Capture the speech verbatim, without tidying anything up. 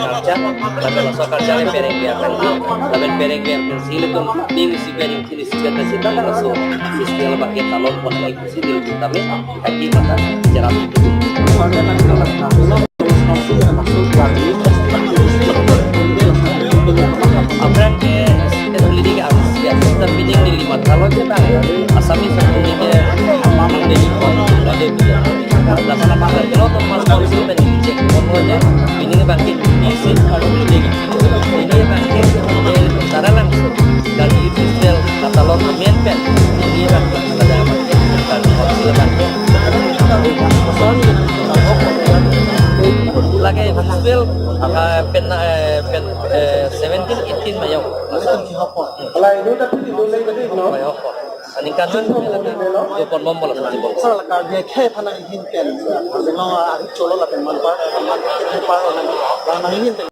Karja, lapen laso karja le pereng biar kan, lapen pereng biar kan si le tum ning si pereng sini si kan si tum laso, si si ala bangke talon pon lagi si di ujung tame, kaki mata, jeram. Aphrang ke, ke leading ke ansia, terbining di lima talon je bang, Assamese atau ni ke, mamang de ni pon, ada dia. Laksana bang, kalau tu mas council pen cek, pon pon je, ini bangke, ini si, kalau leading. Ini bangke, eh, secara langsung dari Yusril Katalon Amin pen. Ini bangke, ada bangke, dan konsil bangke. Lagi Yusril, ah, pen, eh, pen, eh, seventeen, eighteen mayo. Alai, itu tapi di dulu lagi, no? Mayo. Aningkan man, do pon bom bola sa bom. Sir, la Karbi akhei aphan nanghin pen, no, ari cholo lapen manpar, manpar, nanghin pen.